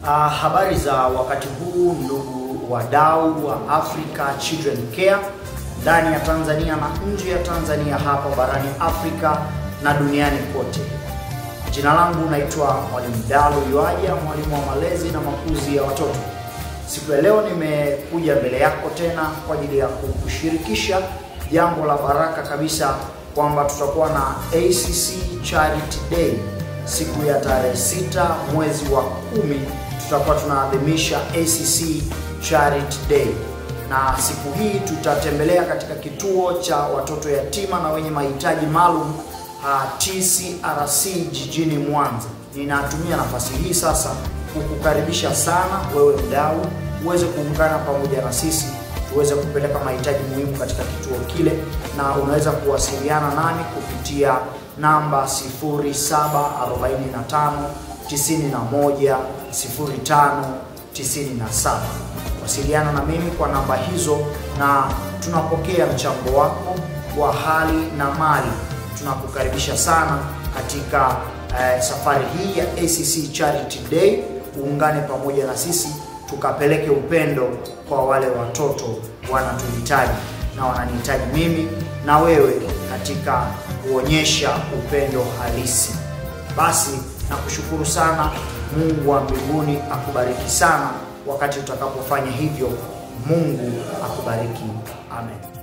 Habari za wakati huu ndugu wadau wa Africa Children Care ndani ya Tanzania na nje ya Tanzania, hapa barani Afrika na duniani kote. Jina langu naitwa Mwalimu Dalu Yuaja, mwalimu wa malezi na makuzi ya watoto. Siku ya leo nimekuja mbele yako tena kwa ajili ya kukushirikisha jambo la baraka kabisa kwamba tutakuwa na ACC Charity Day siku ya tarehe 6 mwezi wa 10. Tutakuwa tunaadhimisha ACC Charity Day, na siku hii tutatembelea katika kituo cha watoto yatima na wenye mahitaji maalum TCRC jijini Mwanza. Ninatumia nafasi hii sasa kukukaribisha sana wewe mdau uweze kuungana pamoja na sisi tuweze kupeleka mahitaji muhimu katika kituo kile, na unaweza kuwasiliana nami kupitia namba 0745 91 05 97. Wasiliana na mimi kwa namba hizo, na tunapokea mchango wako wa hali na mali. Tunakukaribisha sana katika safari hii ya ACC Charity Day. Uungane pamoja na sisi tukapeleke upendo kwa wale watoto wanatuhitaji na wananihitaji mimi na wewe katika kuonyesha upendo halisi. Basi nakushukuru sana. Mungu wa mbinguni akubariki sana wakati utakapofanya hivyo. Mungu akubariki. Amen.